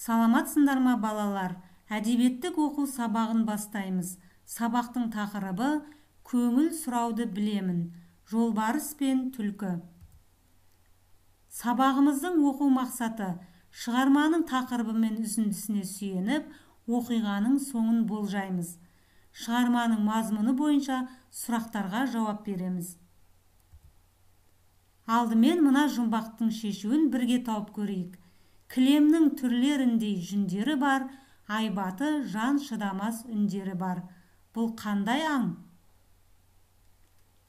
Саламатсыңдар ма, балалар? Әдебиеттік оқу сабағын бастаймыз. Сабақтың тақырыбы көңіл сұрауды білемін. Жолбарыс пен түлкі. Сабағымыздың оқу мақсаты шығарманың тақырыбы мен үзіндісіне сүйеніп, оқиғаның соңын болжаймыз. Шығарманың мазмұны бойынша сұрақтарға жауап береміз. Алдымен мына жұмбақтың шешуін бірге тауып көрейік. Кілемнің түрлеріндей жүндері бар, айбаты жан шыдамас үндері бар. Бұл қандай аң?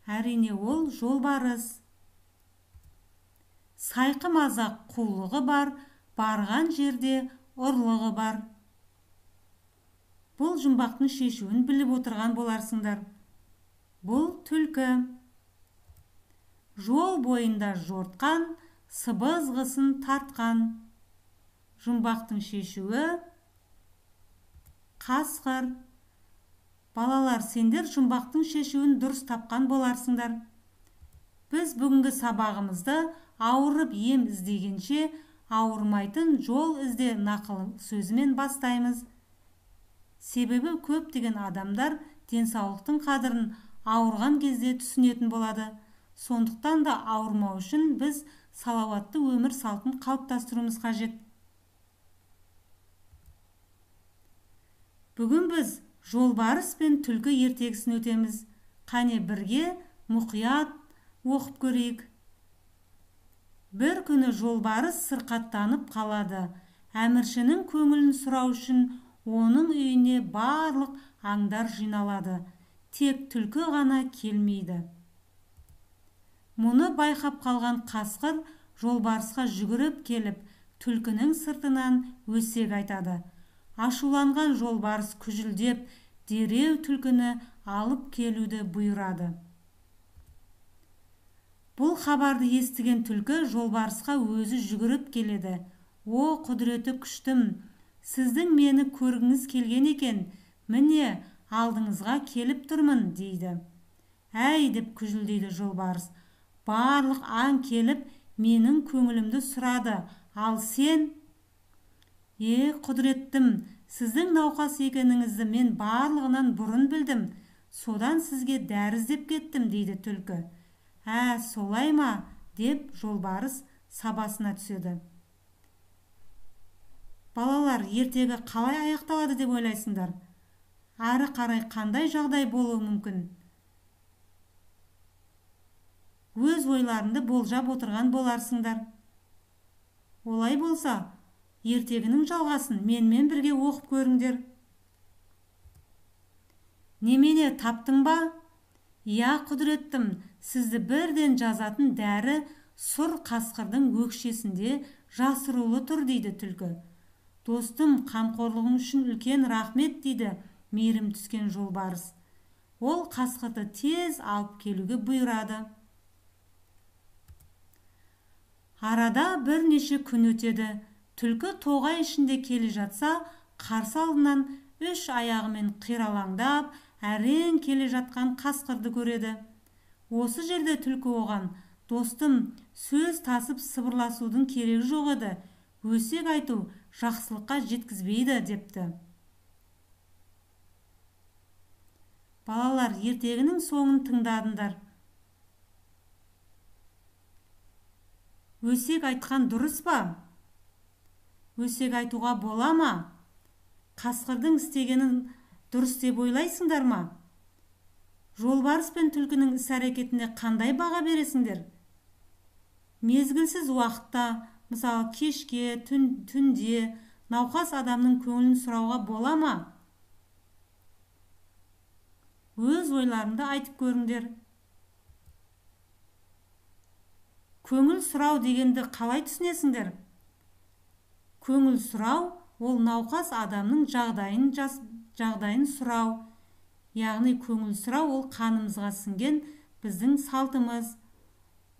Әрине, ол жолбарыс. Сайқымазақ қулығы бар, барған жерде ұрлығы бар. Бұл жұмбақтың шешуін біліп отырған боларсыңдар. Бұл түлкі. Жол бойында жортқан, сыбызғысын тартқан. Жұмбақтың шешуі қасқыр. Балалар, сендер жұмбақтың шешуін дұрыс тапқан боларсыңдар. Біз бүгінгі сабағымызды ауырып ем іздегенше ауырмайтын жол ізде нақыл сөзімен бастаймыз. Себебі көптеген адамдар денсаулықтың қадірін ауырған кезде түсінетін болады. Сондықтан да ауырмау үшін біз салауатты өмір салтын қалыптастыруымыз қажет. Бүгін біз жолбарыс пен түлкі ертегісін өтеміз. Қане бірге мұқият оқып көрейік. Бір күні жолбарыс сырқаттанып қалады. Әміршінің көңілін сұрау үшін оның үйіне барлық аңдар жиналады. Тек түлкі ғана келмейді. Мұны байқап қалған қасқыр жолбарысқа жүгіріп келіп, түлкінің сыртынан өсек айтады. Ашуланған жолбарыс күжілдеп, дереу түлкіні алып келуді бұйырады. Бұл хабарды естіген түлкі жолбарысқа өзі жүгіріп келеді. О, құдіреті күштім, сіздің мені көргіңіз келген екен, міне алдыңызға келіп тұрмын, дейді. Әй, деп күжілдейді жолбарыс, барлық аң келіп менің көңілімді сұрады, ал сен... Е, құдіреттім, сіздің науқас екеніңізді мен барлығынан бұрын білдім, содан сізге дәрі іздеп кеттім, дейді түлкі. Ә, солай ма, деп жолбарыс сабасына түседі. Балалар, ертегі қалай аяқталады деп ойлайсыңдар? Әрі қарай қандай жағдай болуы мүмкін? Өз ойларыңды болжап отырған боларсыңдар. Олай болса, ертегінің жалғасын менімен бірге оқып көріңдер. Немене, таптың ба? Иә, құдіреттім, сізді бірден жазатын дәрі сұр қасқырдың өкшесінде жасырулы тұр, дейді түлкі. Достым, қамқорлығың үшін үлкен рахмет, дейді мейірім түскен жолбарыс. Ол қасқырды тез алып келуге бұйырады. Арада бірнеше күн өтеді. Түлкі тоғай ішінде келе жатса, қарсы алдынан үш аяғымен қиралаңдап, әрең келе жатқан қасқырды көреді. Осы жерде түлкі оған, достым, сөз тасып сыбырласудың керегі жоқ еді, өсек айту жақсылыққа жеткізбейді, депті. Балалар, ертегінің соңын тыңдадыңдар. Өсек айтқан дұрыс па? Өсек айтуға бола ма? Қасқырдың істегенін дұрыс деп ойлайсыңдар ма? Жолбарыс пен түлкінің іс-әрекетіне қандай баға бересіңдер? Мезгілсіз уақытта, мысалы кешке, түнде, науқас адамның көңілін сұрауға бола ма? Өз ойларыңды айтып көріңдер. Көңіл сұрау дегенді қалай түсінесіңдер? Көңіл сұрау ол науқас адамның жағдайын сұрау. Яғни көңіл сұрау ол қанымызға сіңген біздің салтымыз.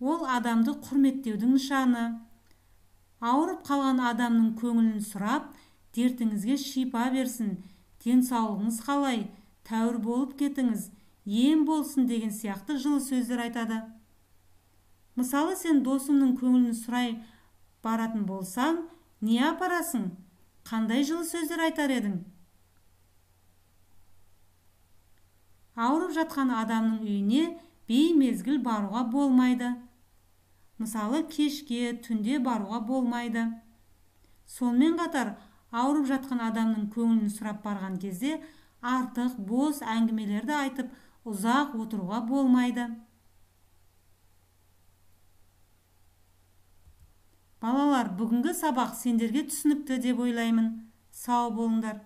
Ол адамды құрметтеудің нышаны. Ауырып қалған адамның көңілін сұрап, дертіңізге шипа берсін, денсаулығыңыз қалай, тәуір болып кетіңіз, ем болсын деген сияқты жылы сөздер айтады. Мысалы, сен досыңның көңілін сұрай баратын болсаң, не апарасың? Қандай жылы сөздер айтар едің? Ауырып жатқан адамның үйіне беймезгіл баруға болмайды. Мысалы, кешке, түнде баруға болмайды. Сонымен қатар, ауырып жатқан адамның көңілін сұрап барған кезде артық бос әңгімелерді айтып, ұзақ отыруға болмайды. Балалар, бүгінгі сабақ сендерге түсінікті деп ойлаймын. Сау болыңдар.